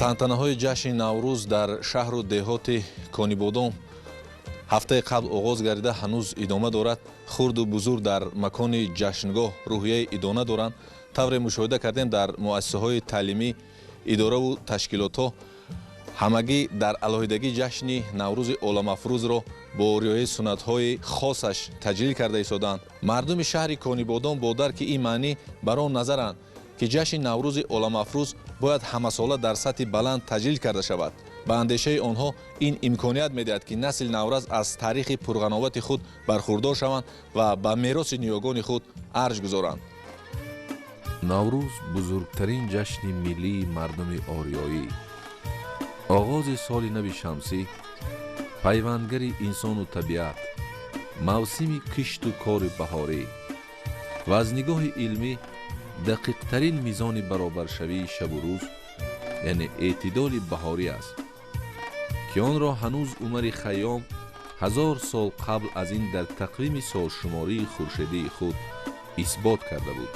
Тантанаҳои ҷашни Наврӯз дар шаҳру деҳоти Конибодом ҳафтаи қабл оғоз гардида, ҳанӯз идома дорад. Хурду бузург дар макони ҷашнгоҳ рӯҳияи идона доранд. Тавре мушоҳида кардем, дар муассисаҳои таълимӣ, идораву ташкилотҳо ҳамагӣ дар алоҳидагӣ ҷашни Наврӯзи оламафрӯзро бо риояи суннатҳои хосаш таҷлил карда истоданд. Мардуми шаҳри Конибодом бо дарки ин маънӣ бар он назаранд, ки ҷашни Наврӯзи оламафрӯз бояд ҳамасола дар сатҳи баланд таҷлил карда шавад. Ба андешаи онҳо, ин имконият медиҳад, ки насли наврас аз таърихи пурғановати худ бархурдор шаванд ва ба мероси ниёгони худ арҷ гузоранд. Наврӯз бузургтарин ҷашни миллии мардуми ориёӣ, оғози соли нави шамсӣ, пайвандгари инсону табиат, мавсими кишту кори баҳорӣ ва аз нигоҳи илмӣ дақиқтарин мизони баробаршавии шабу рӯз, яъне эътидоли баҳорӣ аст, ки онро ҳанӯз Умари Хайём 1000 сол қабл аз ин дар тақвими солшумории хуршедии худ исбот карда буд.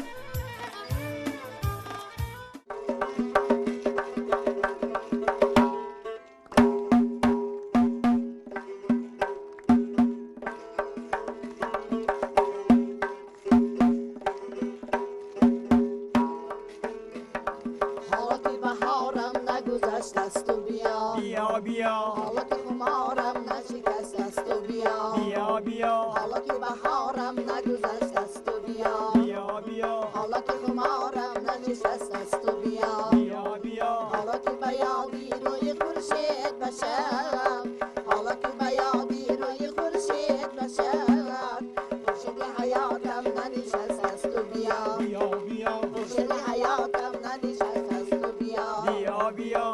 Ҳоло ки баҳорам нагузашт аз ту, биё. Биё, биё. Ҳоло ки хуморам нашикаст аз ту, биё. Биё, биё. Ҳоло ки баҳорам нагузашт аз ту, биё. Биё, биё. Ҳоло ки хуморам нашикаст аз ту, биё. Биё, биё. Ҳоло ки ба ёди рӯи хуршед башам, ҳоло ки ба ёди рӯи хуршед башам, хуршеди ҳаётам нанишаст аз ту, биё. Биё, биё. Хуршеди ҳаётам нанишаст аз ту, биё. Биё, биё.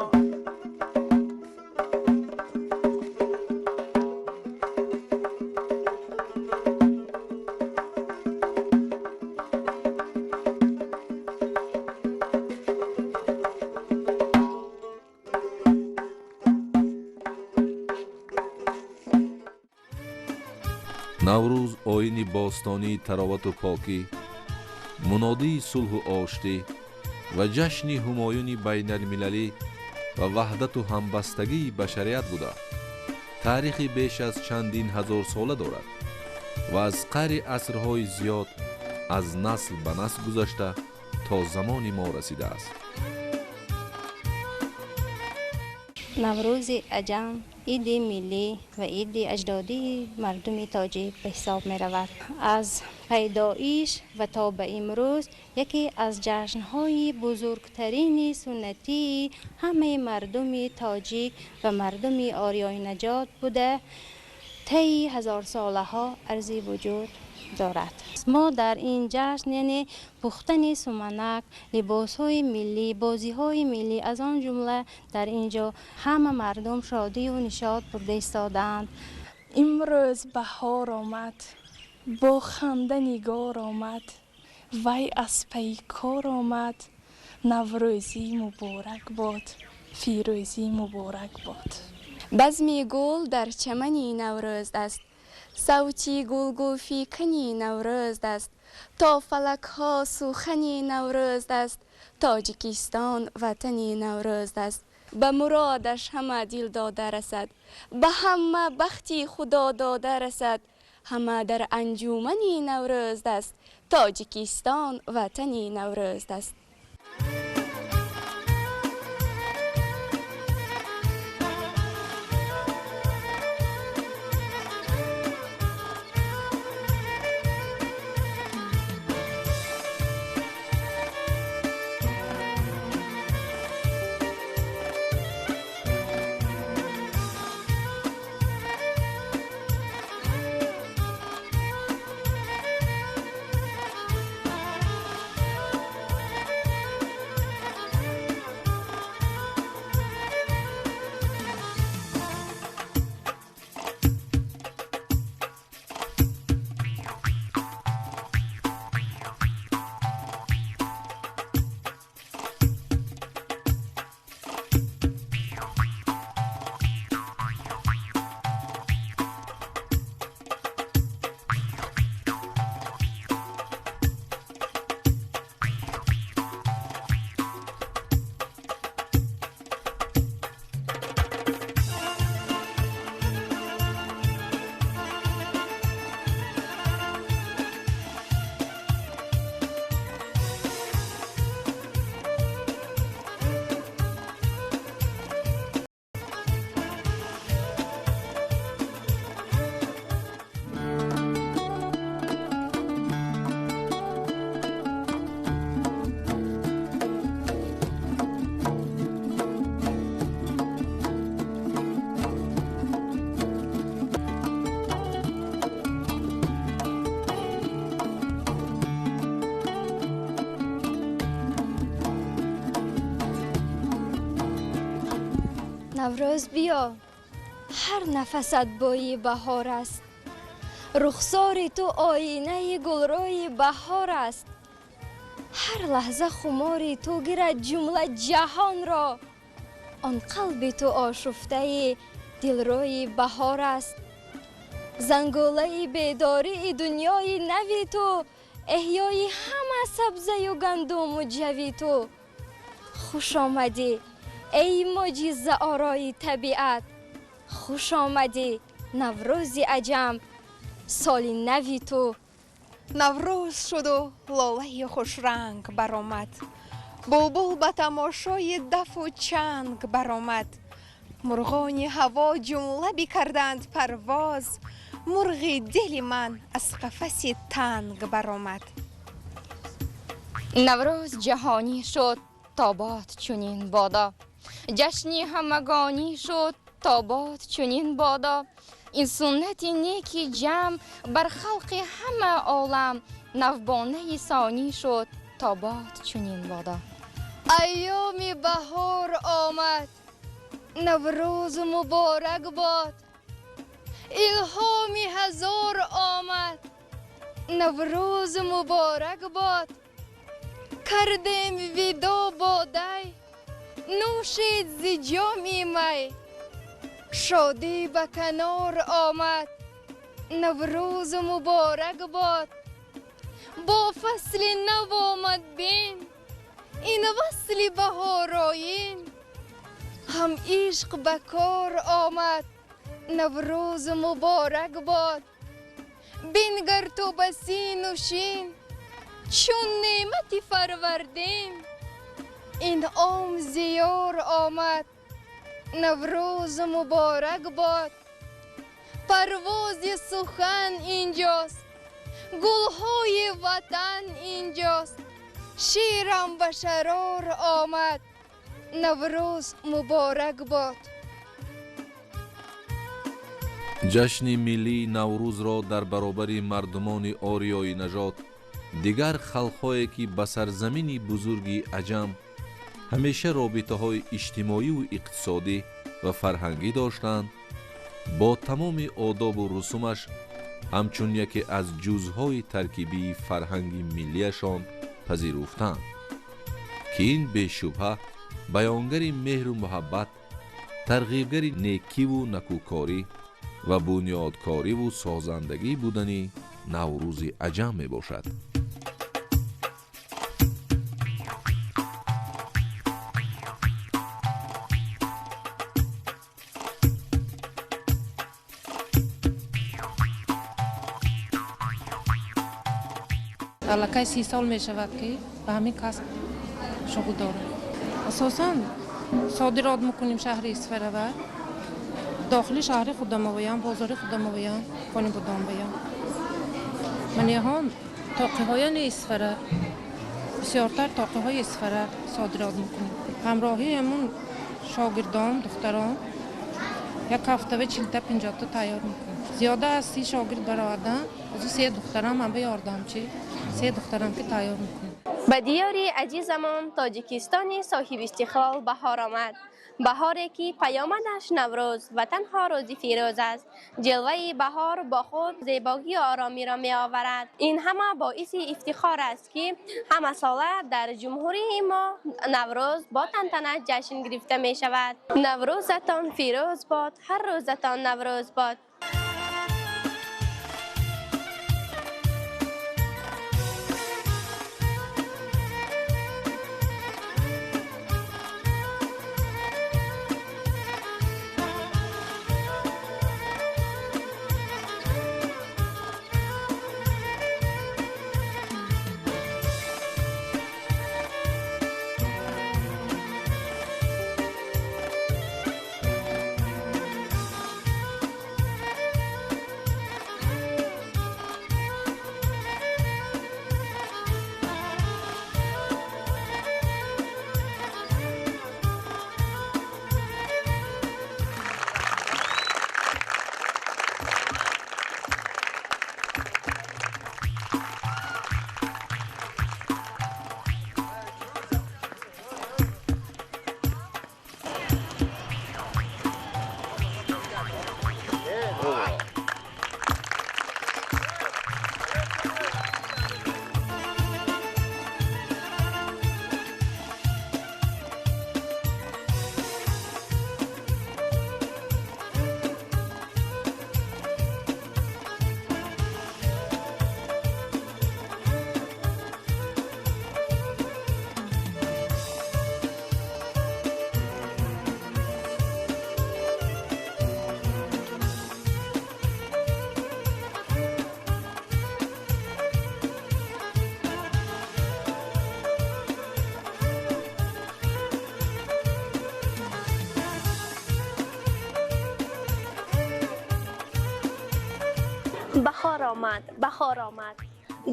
Наврӯз оини бостонии таровату покӣ, мунодии сулҳу оштӣ ва ҷашни ҳумоюни байналмилалӣ ва ваҳдату ҳамбастагии башарият буда, таърихи беш аз чандин ҳазорсола дорад ва аз қаъри асрҳои зиёд аз насл ба насл гузашта то замони мо расидааст. Наврӯзи аҷам иди миллӣ ва иди аҷдодии мардуми тоҷик ба ҳисоб меравад. Аз пайдоиш ва то ба имрӯз яке аз ҷашнҳои бузургтарини суннатии ҳамаи мардуми тоҷик ва мардуми ориёинаҷод буда, таи ҳазорсолаҳо арзи вуҷуд дорад. Мо дар ин ҷашн, яъне пухтани суманак, либосҳои миллӣ, бозиҳои миллӣ, аз он ҷумла дар ин ҷо ҳама мардум шодию нишод бурда истодаанд. Имрӯз баҳор омад, бо ханда нигор омад, вай аз пайи кор омад. Наврӯзӣ муборак бод, фирӯзӣ муборак бод. Базми гул дар чамани Наврӯз аст, савти гулгулфикани Наврӯз аст, то фалакҳо сухани Наврӯз аст. Тоҷикистон ватани Наврӯз аст. Ба муродаш ҳама дил дода расад, ба ҳама бахти Худо дода расад. Ҳама дар анҷумани Наврӯз аст. Тоҷикистон ватани Наврӯз аст. Наврӯз биё, ҳар нафасат бӯи баҳор аст. Рухсори ту оинаи гулрӯи баҳор аст. Ҳар лаҳза хумори ту гирад ҷумла ҷаҳонро. Он қалби ту ошуфтаи дилрӯи баҳор аст. Зангулаи бедории дунёи нави ту, эҳёи ҳама сабзаю гандуму ҷави ту. Хуш омадӣ, эй мӯъҷизаорои табиат. Хуш омадӣ, Наврӯзи аҷам, соли нави ту. Наврӯз шуду лолаи хушранг баромад. Булбул ба тамошои дафу чанг баромад. Мурғони ҳаво ҷумла бикарданд парвоз. Мурғи дили ман аз қафаси танг баромад. Наврӯз ҷаҳонӣ шуд, то бод чунин бодо. Ҷашни ҳамагонӣ шуд, то бод чунин бодо. Ин суннати неки ҷамъ бар халқи ҳама олам навбонаи сонӣ шуд, то бод чунин бодо. Айёми баҳор омад, Наврӯз муборак бод. Илҳоми ҳазор омад, Наврӯз муборак бод. Кардем видо бодай, нӯшид зи ҷоми май. Шодӣ ба канор омад, Наврӯз муборак бод. Бо фасли нав омад бин, ин васли баҳороин. Ҳам ишқ ба кор омад, Наврӯз муборак бод. Бингар ту ба сину шин, чун неъмати фарвардин. Ин ом зиёр омад, Наврӯз муборак бод. Парвози сухан инҷост, гулҳои ватан инҷост. Ширам ба шарор омад, Наврӯз муборак бод. Ҷашни миллии Наврӯзро дар баробари мардумони ориёи нажод дигар халқҳое ки ба сарзамини бузурги аҷам ҳамеша робитаҳои иҷтимоиву иқтисодӣ ва фарҳангӣ доштанд, бо тамоми одобу русумаш ҳамчун яке аз ҷузъҳои таркибии фарҳанги миллиашон пазируфтанд, ки ин бешубҳа баёнгари меҳру муҳаббат, тарғибгари некиву накӯкорӣ ва бунёдкориву созандагӣ будани Наврӯзи аҷам мебошад. Аллакай 30 сол мешавад, ки ба ҳамин касб шуғл дорам. Асосан содирот мекунем шаҳри Исфарава, дохили шаҳри худамоваян, бозори худамоваян, Конибодомваян. Манеҳон тоқиҳояни Исфара, бисёртар тоқиҳои Исфара содирот мекунем. Ҳамроҳи ҳамун шогирдон, духтарон як ҳафтава 40-та 50-та тайёр мекунем. Зиёда аз 30 шогирд баровардан, аз се духтарам ҳам ба ёрдамчи, се духтарам ки тайёр мекунем. Ба диёри азизамон Тоҷикистони соҳибистиқлол баҳор омад. Баҳоре ки паёмадаш Наврӯз ва танҳо рӯзи фирӯз аст. Ҷилваи баҳор бо худ зебогию оромиро меоварад. Ин ҳама боиси ифтихор аст, ки ҳамасола дар ҷумҳурии мо Наврӯз бо тантана ҷашн гирифта мешавад. Наврӯзатон фирӯз бод, ҳар рӯзатон Наврӯз бод. омад, баҳор омад,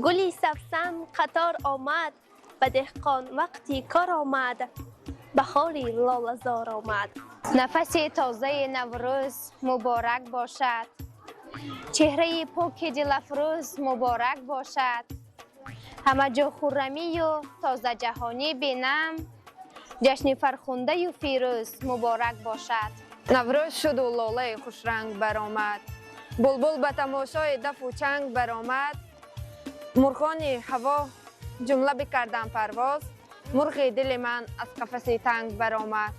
гули савсан қатор омад, ба деҳқон вақти кор омад, баҳори лолазор омад. Нафаси тозаи Наврӯз муборак бошад, чеҳраи поки дилафрӯз муборак бошад, ҳама ҷо хуррамию тозаҷаҳонӣ бинам, ҷашни фархундаю фирӯз муборак бошад. Наврӯз шуду лолаи хушранг баромад, булбул ба тамошои дафу чанг баромад, мурғони ҳаво ҷумла бикарданд парвоз, мурғи дили ман аз қафаси танг баромад.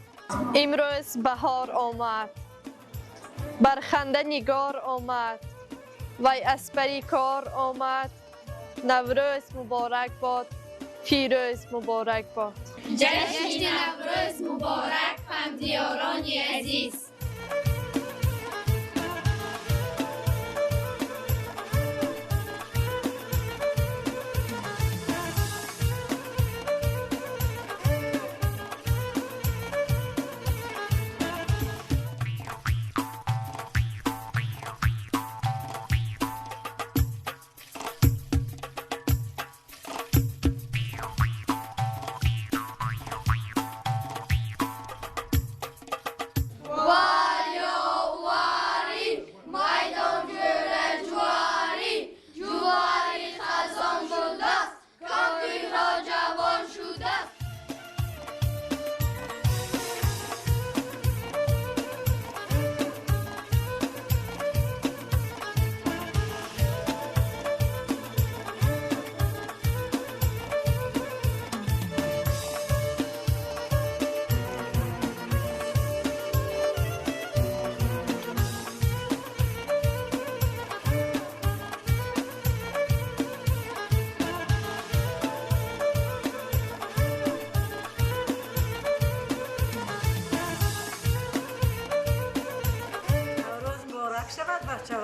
Имрӯз баҳор омад, бар ханда нигор омад, вай аз пари кор омад, Наврӯз муборак бод, фирӯз муборак бод. Ҷашни Наврӯз муборак, ҳамдиёрони азиз.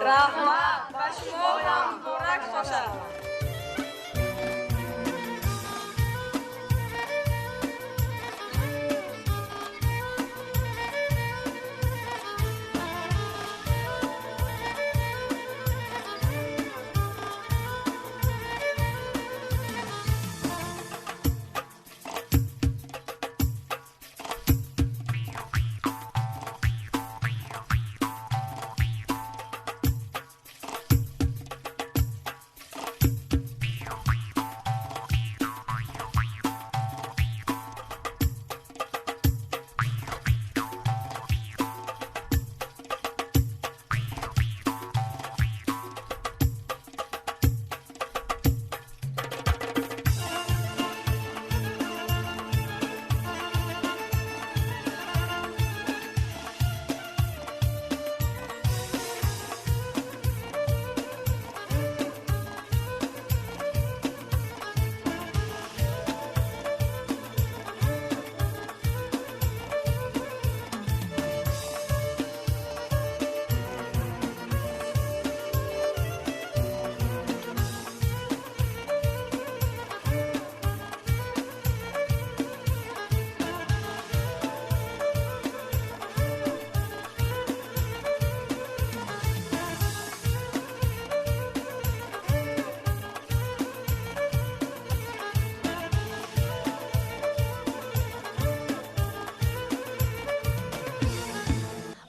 Раҳмат, ба шумо ҳам муборак бошад.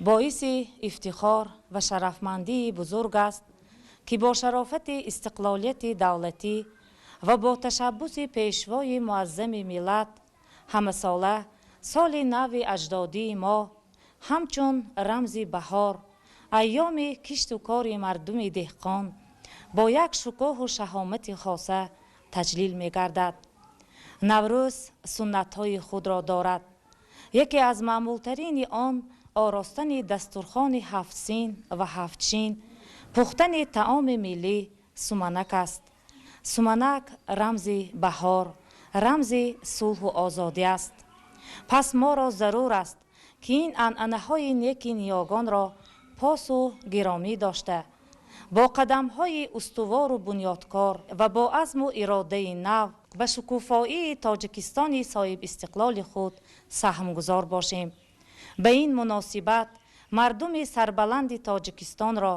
Боиси ифтихор ва шарафмандии бузург аст, ки бо шарофати истиқлолияти давлатӣ ва бо ташаббуси пешвои муаззами миллат ҳамасола соли нави аҷдодии мо ҳамчун рамзи баҳор, айёми кишту кори мардуми деҳқон бо як шукӯҳу шаҳомати хоса таҷлил мегардад. Наврӯз суннатҳои худро дорад. Яке аз маъмултарини он оростани дастурхони ҳафтсин ва ҳафтшин, пухтани таоми миллӣ суманак аст. Суманак рамзи баҳор, рамзи сулҳу озодӣ аст. Пас моро зарур аст, ки ин анъанаҳои неки ниёгонро посу гиромӣ дошта, бо қадамҳои устувору бунёдкор ва бо азму иродаи нав ба шукуфоии Тоҷикистони соҳибистиқлоли худ саҳмгузор бошем. Ба ин муносибат мардуми сарбаланди Тоҷикистонро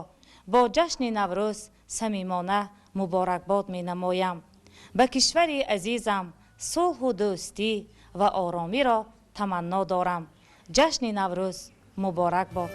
Бо ҷашни Наврӯз самимона муборакбод менамоям. Ба кишвари азизам сулҳу дӯстӣ ва оромиро таманно дорам. Ҷашни Наврӯз муборак бод.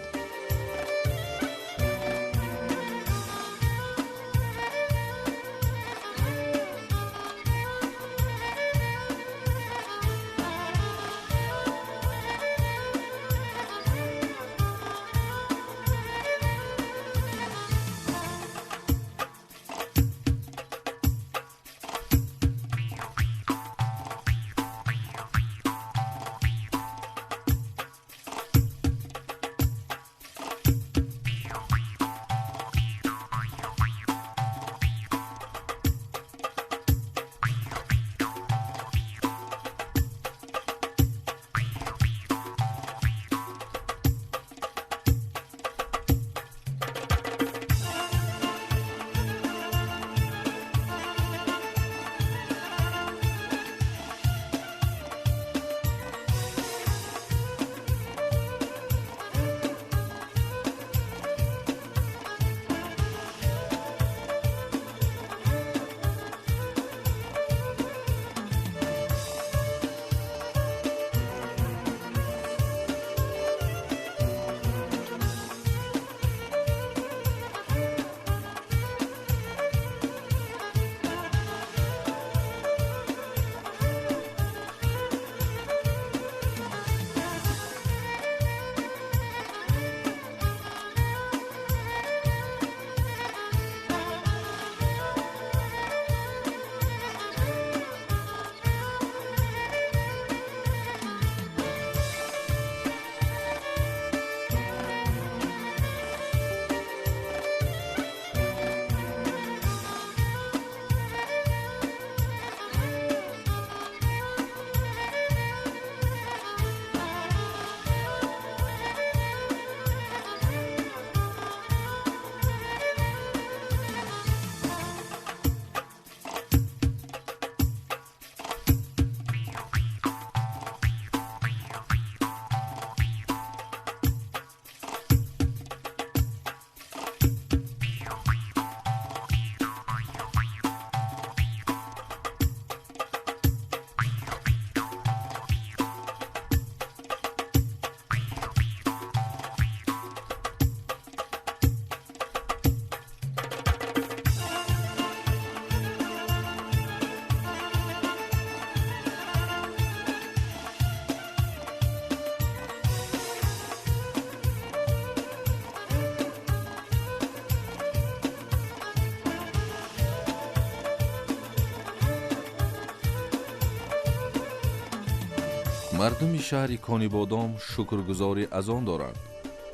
Мардуми шаҳри Конибодом шукргузорӣ аз он доранд,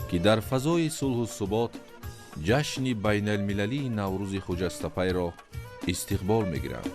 ки дар фазои сулҳу субот ҷашни байналмилалии Наврӯзи Хуҷастапайро истиқбол мегиранд.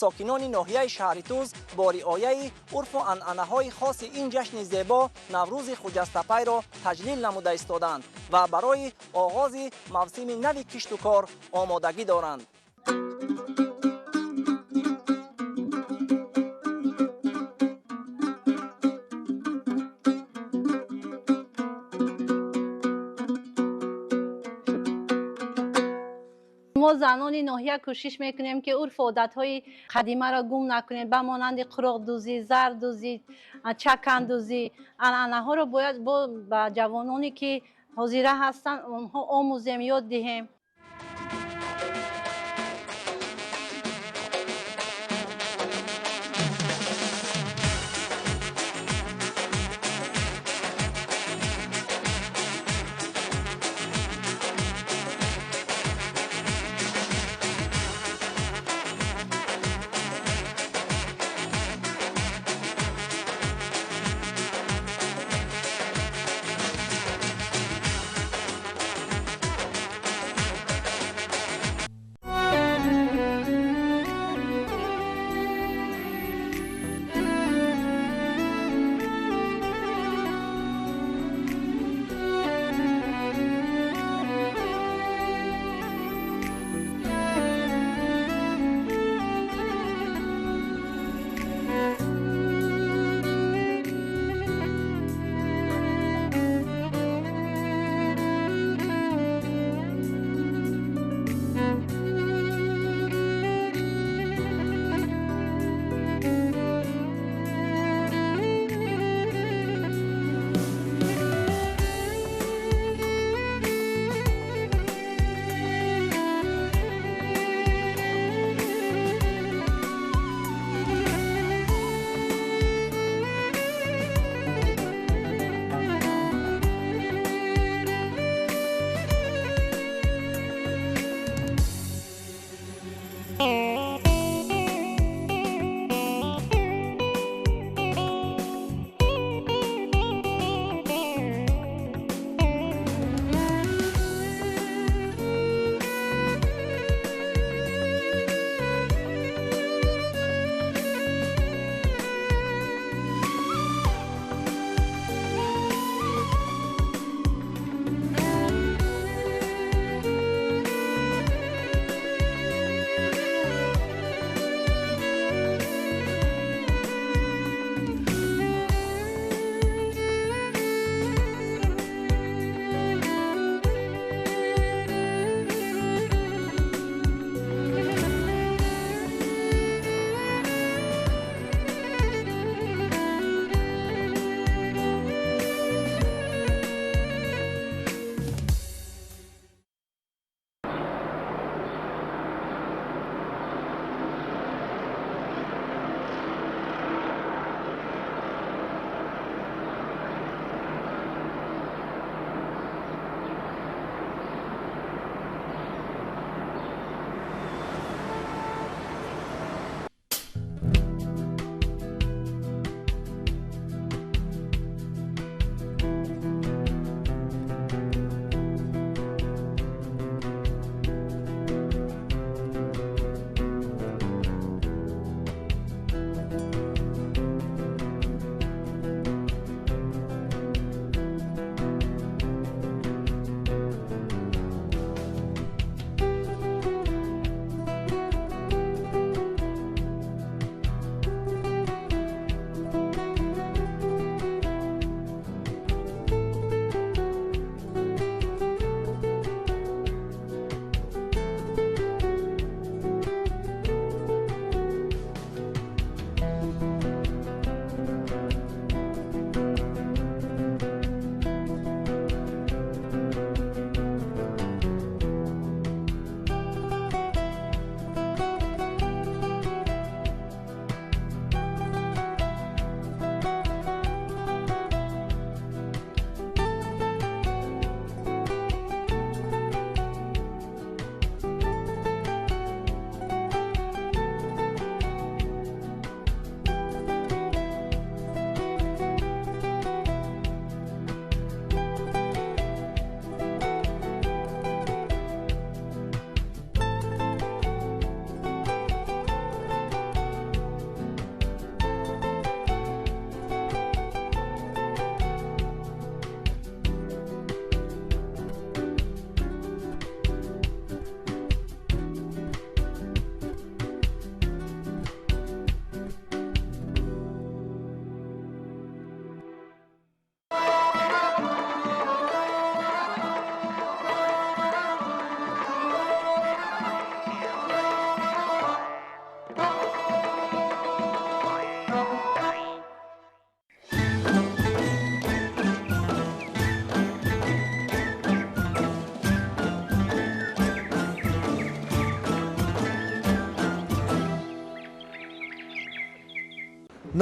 Сокинони ноҳияи шаҳри Тӯс бо риояи урфу анъанаҳои хоси ин ҷашни зебо Наврӯзи хуҷастапайро таҷлил намуда истоданд ва барои оғози мавсими нави кишту кор омодагӣ доранд. Мо занони ноҳия кӯшиш мекунем, ки урфу одатҳои қадимаро гум накунем, ба монанди қуроқдӯзӣ, зардӯзӣ, чакандӯзӣ. Анъанаҳоро бояд ба ҷавононе, ки ҳозира ҳастанд, онҳо омӯзем, ёд диҳем.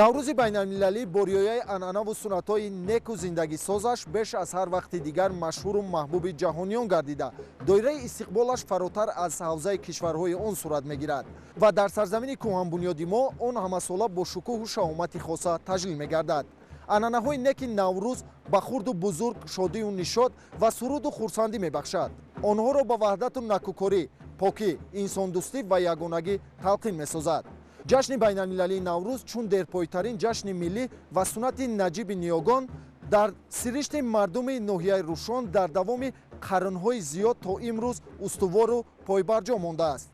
Наврӯзи байналмилалӣ бо риояи анъанаву суннатҳои неку зиндагисозаш беш аз ҳар вақти дигар машҳуру маҳбуби ҷаҳониён гардида, доираи истиқболаш фаротар аз ҳавзаи кишварҳои он сурат мегирад ва дар сарзамини кӯҳанбунёди мо он ҳамасола бо шукӯҳу шаҳомати хоса таҷлил мегардад. Анъанаҳои неки Наврӯз ба хурду бузург шодию нишод ва суруду хурсандӣ мебахшад. Онҳоро ба ваҳдату накӯкорӣ, покӣ, инсондӯстӣ ва ягонагӣ талқин месозад. Ҷашни байналмилалии Наврӯз чун дерпойтарин ҷашни миллӣ ва суннати наҷиби ниёгон дар сиришти мардуми ноҳияи Рӯшон дар давоми қарнҳои зиёд то имрӯз устувору пойбарҷо мондааст.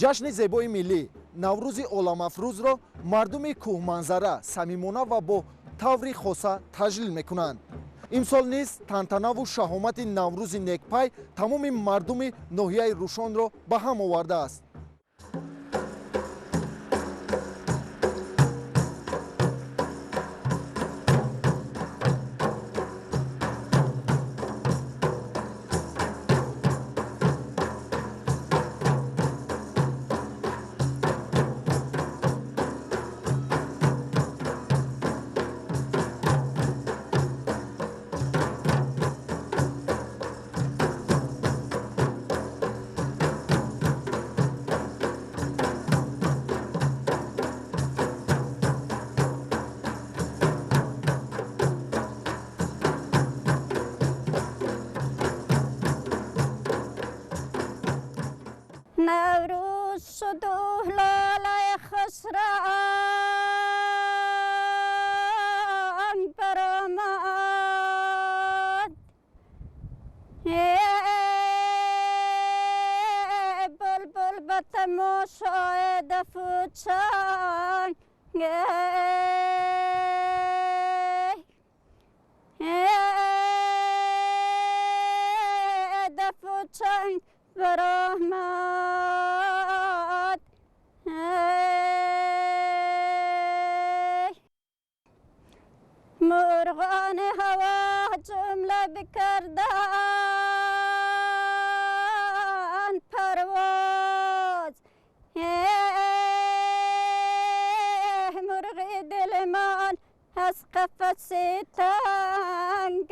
Ҷашни зебои миллӣ, Наврӯзи оламафрӯзро мардуми кӯҳманзара самимона ва бо таври хоса таҷлил мекунанд. Имсол низ тантанаву шаҳомати Наврӯзи некпай тамоми мардуми ноҳияи Рӯшонро ба ҳам овардааст. نوروز شد و لاله خسران برآمد، بلبل به تماشای دف و چنگ، دف و چنگ برآمد. مرغان هوا جمله بکردن پرواز، مرغ دل من از قفس تنگ،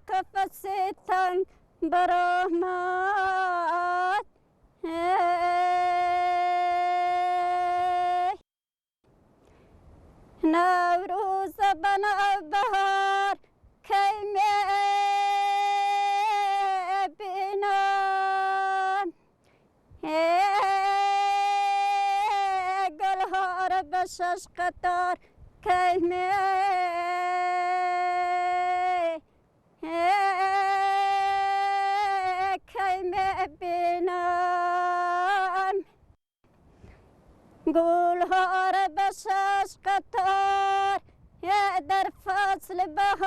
قفس تنگ برآمد. نوروز بنا بهار کی می‌بینم، گلها را به شش قطار کی می‌بینم، گلها را به شش قطار در فصل بهار،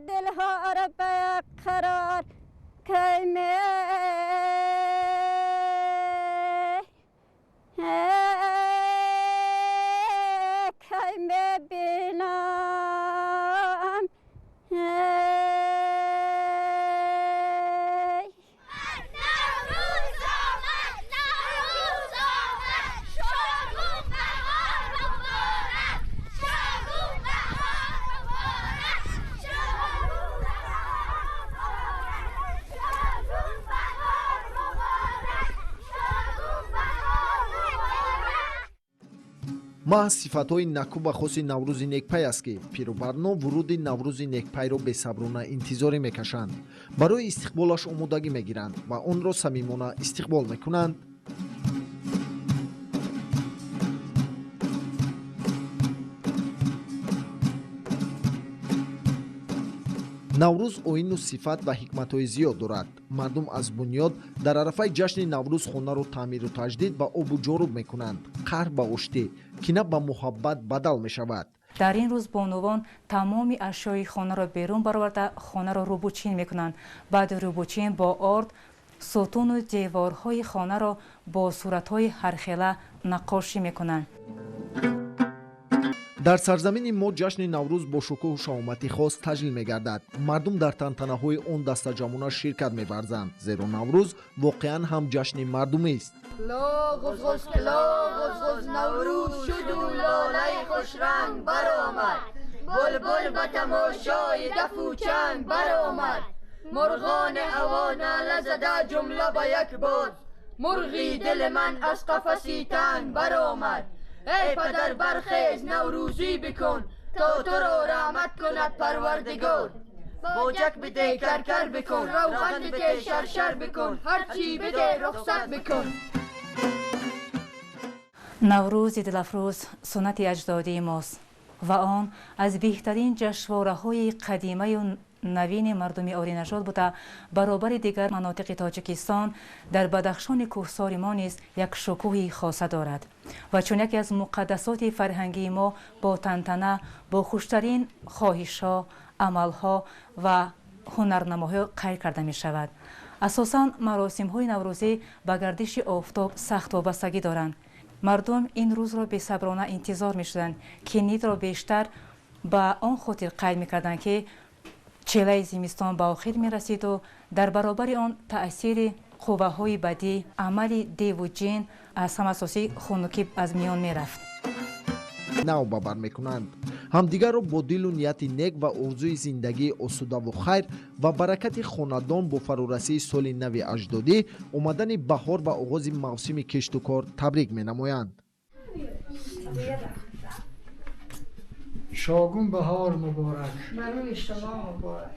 دلها را به قرار کی می‌بینم. Маҳз сифатҳои накӯ ва хоси Наврӯзи некпай аст, ки пирубарно вуруди Наврӯзи некпайро бесаброна интизорӣ мекашанд, барои истиқболаш омодагӣ мегиранд ва онро самимона истиқбол мекунанд. Наврӯз оину сифат ва ҳикматҳои зиёд дорад. Мардум аз бунёд дар арафаи ҷашни Наврӯз хонаро таъмиру таҷдид ва обу ҷоруб мекунанд. Қаҳр ба оштӣ, кина ба муҳаббат бадал мешавад. Дар ин рӯз бонувон тамоми ашёи хонаро берун бароварда, хонаро рӯбучин мекунанд. Баъди рӯбучин бо орд сутуну деворҳои хонаро бо суратҳои ҳархела наққошӣ мекунанд. Дар сарзамини мо ҷашни Наврӯз бо шукӯҳу шаҳомати хос таҷлил мегардад. Мардум дар тантанаҳои он дастаҷамъона ширкат меварзанд, зеро Наврӯз воқеан ҳам ҷашни мардумист. Наврӯз шуду лолаи хушранг баромад, булбул ба тамошои дафу чанг баромад, мурғони ҳаво нала зада ҷумла ба як боз, мурғи дили ман аз қафаси танг баромад. Эй падар, бархез, наврӯзӣ бикун, то туро раҳмат кунад Парвардигор. Боҷак биде, каркар бикун, равған биде, шаршар бикун, ҳарчи биде, рухсат бикун. Наврӯзи дилафрӯз суннати аҷдодии мост ва он аз беҳтарин ҷашнвораҳои қадимаю навини мардуми оринажод буда, баробари дигар манотиқи Тоҷикистон дар Бадахшони кӯҳсори мо низ як шукӯҳи хоса дорад ва чун яке аз муқаддасоти фарҳангии мо бо тантана, бо хуштарин хоҳишҳо, амалҳо ва ҳунарнамоҳо қайд карда мешавад. Асосан маросимҳои наврӯзӣ ба гардиши офтоб сахт вобастагӣ доранд. Мардум ин рӯзро бесаброна интизор мешуданд, ки нидро бештар ба он хотир қайд мекарданд, ки челаи зимистон ба охир мерасиду дар баробари он таъсири қувваҳои бадӣ, амали деву ҷин, аз ҳама асосӣ хунукӣ аз миён мерафт. Нав ба бар мекунанд, ҳамдигарро бо дилу нияти нек ва орзуи зиндагии осудаву хайр ва баракати хонадон бо фарорасии соли нави аҷдодӣ, омадани баҳор ва оғози мавсими киштукор табрик менамоянд. Шогун баҳор муборак. Барои шумо муборак.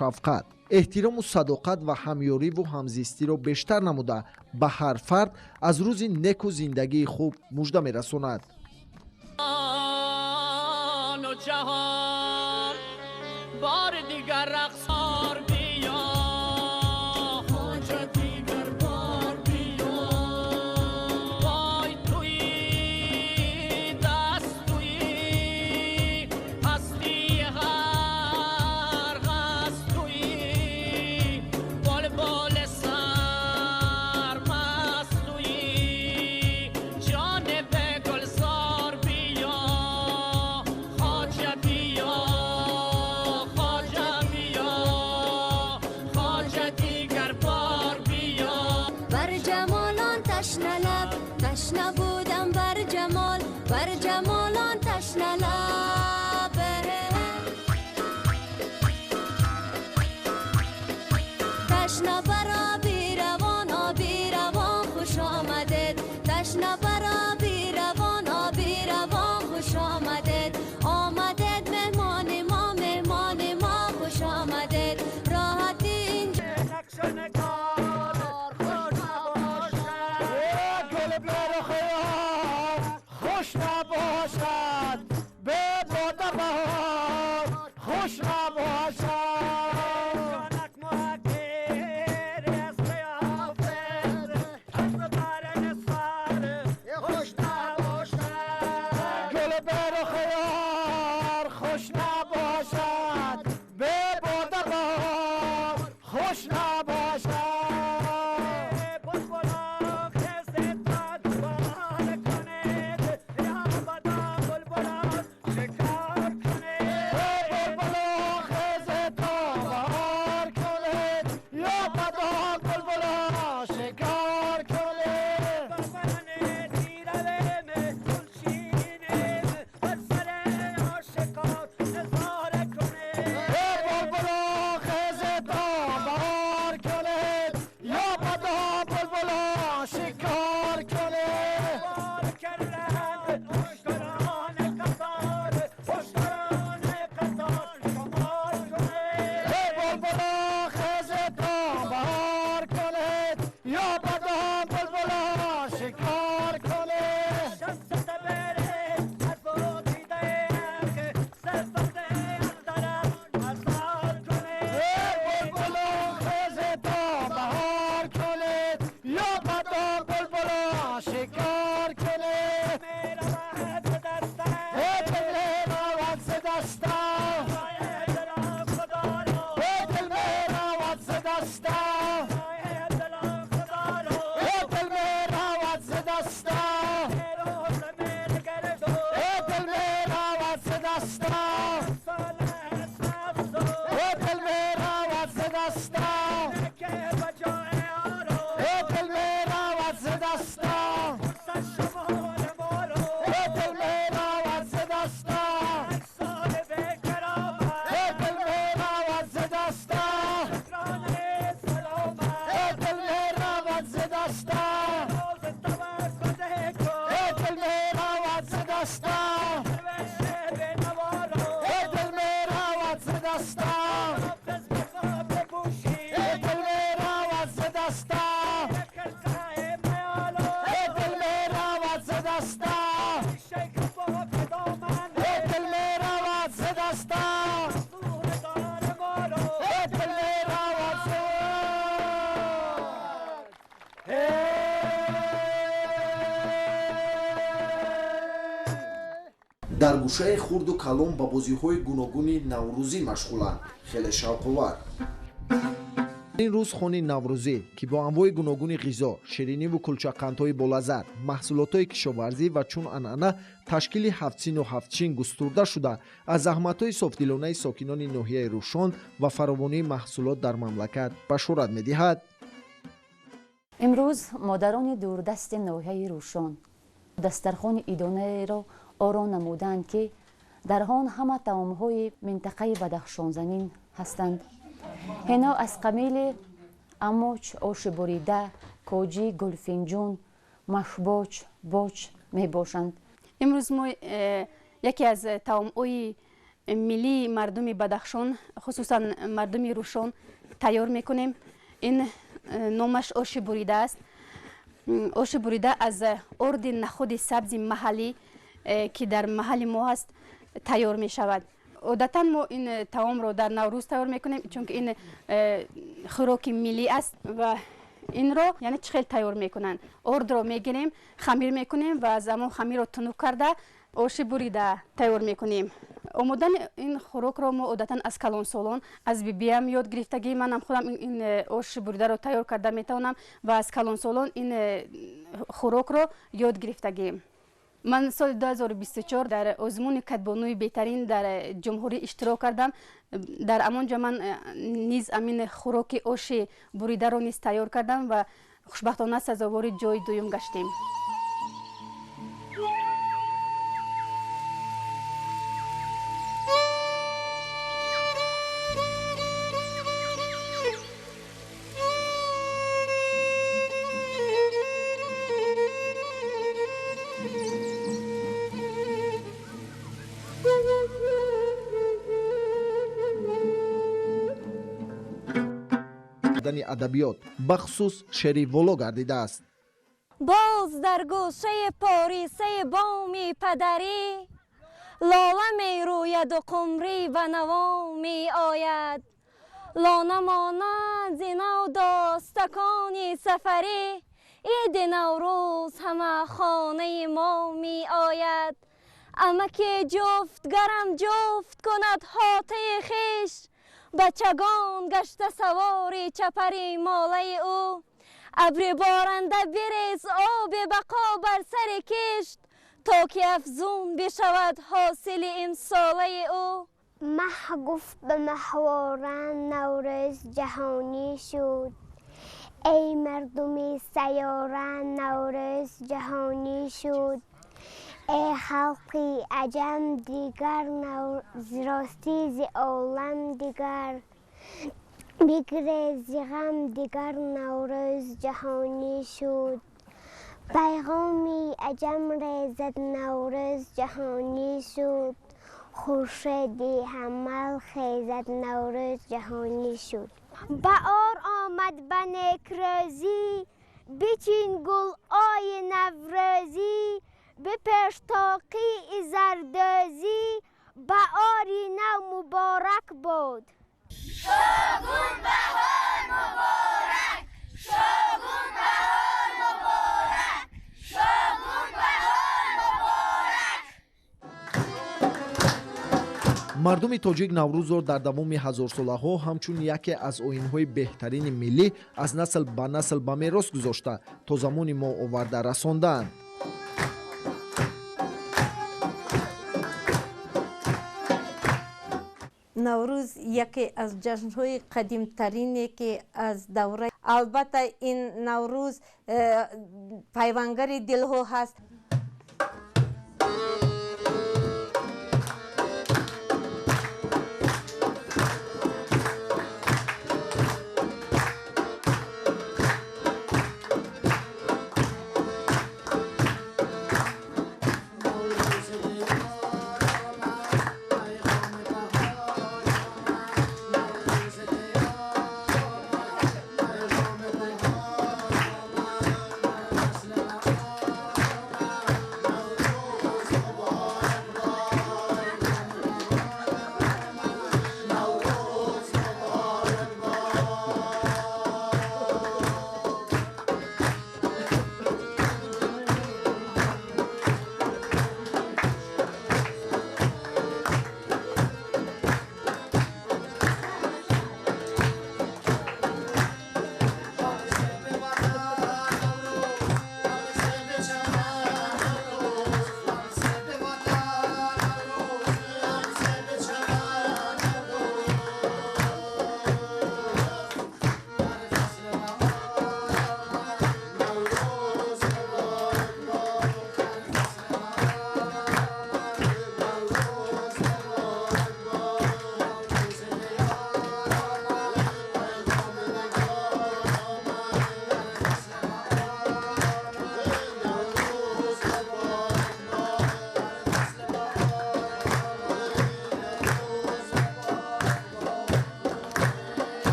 Шафқат, эҳтирому садоқат ва ҳамёриву ҳамзистиро бештар намуда, ба ҳар фард аз рӯзи неку зиндагии хуб мужда мерасонад. Бори дигар рақсор биё, хоҷа, дигар бор биё, пой туи, даст туи, ҳастии ҳар ҳаст туи, булбул сармаст туи, ҷониб гулзор биё, хоҷа биё, хоҷа биё, хоҷа, дигар бор биё. Бар ҷамолон ташналаб ташна будам, бар ҷамол, бар ҷамолон ташналаб. Ташна бар оби равон, оби равон, хуш омадед. Ташна бар оби равон, оби равон, хуш омадед. Омадед меҳмони мо, меҳмони мо, хуш омадед. Роҳати инҷо. Гул берухиёр хуш набошад, бе бода баҳор хуш набошад. Гул берухиёр хуш набошад, бе бода баҳор хуш набошад. کنه دل میرود ز دستم دل میرود ز دستم دل میرود ز دستم دل میرود ز دستم دل میرود ز دستم دل میرود ز دستم دل میرود ز دستم دل میرود ز دستم دل میرود ز دستم دل میرود ز دستم دل میرود ز دستم دل میرود ز دستم دل میرود ز دستم دل میرود ز دستم دل میرود ز Дар гӯшаи хурду калон ба бозиҳои гуногуни наврӯзӣ машғуланд, хеле шавқовар. Ин рӯз хони наврӯзӣ, ки бо анвои гуногуни ғизо, шириниву кулчақандҳои болаззат, маҳсулотҳои кишоварзӣ ва чун анъана ташкили ҳафтсину ҳафтчин густурда шуда, аз заҳматҳои софдилонаи сокинони ноҳияи Рӯшон ва фаровонии маҳсулот дар мамлакат башорат медиҳад. Имрӯз модарони дурдасти ноҳияи Рӯшон дастархони идонаеро оро намуданд, ки дар он ҳама таомҳои минтақаи Бадахшонзамин ҳастанд. Ҳино аз қабили амоч, оши бурида, коҷӣ, гулфинҷун, машбоч, боч мебошанд. Имрӯз мо яке аз таомҳои миллии мардуми Бадахшон, хусусан мардуми Рӯшон, тайёр мекунем. Ин номаш оши бурида аст. Оши бурида аз орди нахуди сабзи маҳаллӣ, ки дар маҳалли мо ҳаст, тайёр мешавад. Одатан мо ин таомро дар Наврӯз тайёр мекунем, чунки ин хӯроки миллӣ аст ва инро яъне чӣ хел тайёр мекунанд. Ордро мегирем, хамир мекунем ва аз ҳамон хамирро тунук карда оши бурида тайёр мекунем. Омодани ин хӯрокро мо одатан аз калонсолон, аз бибиям ёд гирифтагӣ. Манам худам ин оши буридаро тайёр карда метавонам ва аз калонсолон ин хӯрокро ёд гирифтагием. Ман соли 2024 дар озмуни кадбонуи беҳтарин дар ҷумҳурӣ иштирок кардам. Дар ҳамон ҷо ман низ ҳамин хӯроки оши буридаро низ тайёр кардам ва хушбахтона сазовори ҷои дуюм гаштем. Дани адабиёт, бахусус шеъри воло гардидааст. Боз дар гӯшаи порисаи боми падарӣ лола мерӯяду қумрӣ ба наво меояд. Лона монанд зи нав достакони сафарӣ, иди Наврӯз ҳама хонаи мо меояд. Амаки ҷуфтгарам ҷуфт кунад ҳотаи хеш, бачагон гашта савори чапари молаи ӯ. Абри боранда бирез оби бақо бар сари кишт, то ки афзун бишавад ҳосили имсолаи ӯ. Маҳ гуфт ба маҳворан Наврӯз ҷаҳонӣ шуд. Эй мардуми сайёра, Наврӯз ҷаҳонӣ шуд. Эй халқи аҷам дигар, ростӣ зи олам дигар, бигрез зи ғам дигар, Наврӯз ҷаҳонӣ шуд. Пайғоми аҷам резад, Наврӯз ҷаҳонӣ шуд. Хуршеди ҳамал хезад, Наврӯз ҷаҳонӣ шуд. Баҳор омад ба некрӯзӣ, бичин гулҳои наврӯзӣ, бипеш тоқии зардӯзӣ, баҳори нав муборак бод. Шогун баҳор муборак, шогун баҳор муборак, шогун. Мардуми тоҷик Наврӯзро дар давоми ҳазорсолаҳо ҳамчун яке аз оинҳои беҳтарини миллӣ аз насл ба насл ба мерос гузошта, то замони мо оварда расондаанд. Наврӯз яке аз ҷашнҳои қадимтарине, ки аз давра, албатта, ин Наврӯз пайвангари дилҳо ҳаст.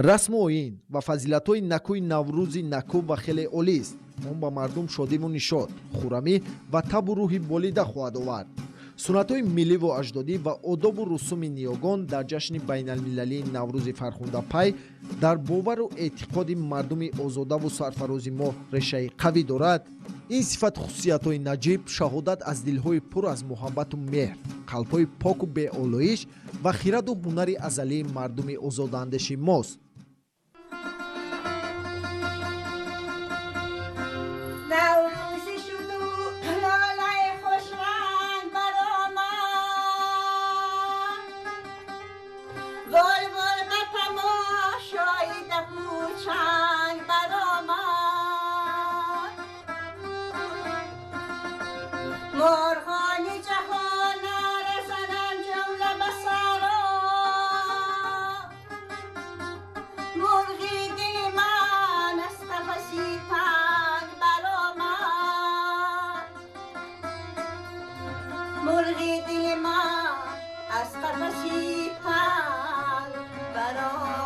Расму оин ва фазилатҳои накӯи Наврӯзи накӯ ва хеле олист. Он ба мардум шодиву нишод, хуррамӣ ва табу рӯҳи болида хоҳад овард. Суннатҳои милливу аҷдодӣ ва одобу русуми ниёгон дар ҷашни байналмилалии Наврӯзи фархундапай дар бовару эътиқоди мардуми озодаву сарфарози мо решаи қавӣ дорад. Ин сифату хусусиятҳои наҷиб шаҳодат аз дилҳои пур аз муҳаббату меҳр, қалбҳои поку беолоиш ва хираду ҳунари азалии мардуми озодаандеши мост. مرغان جهان رزنم جمله به سرا، مرغی دل من از قفسی تنگ برآمد، مرغی دل من از قفسی تنگ برآمد.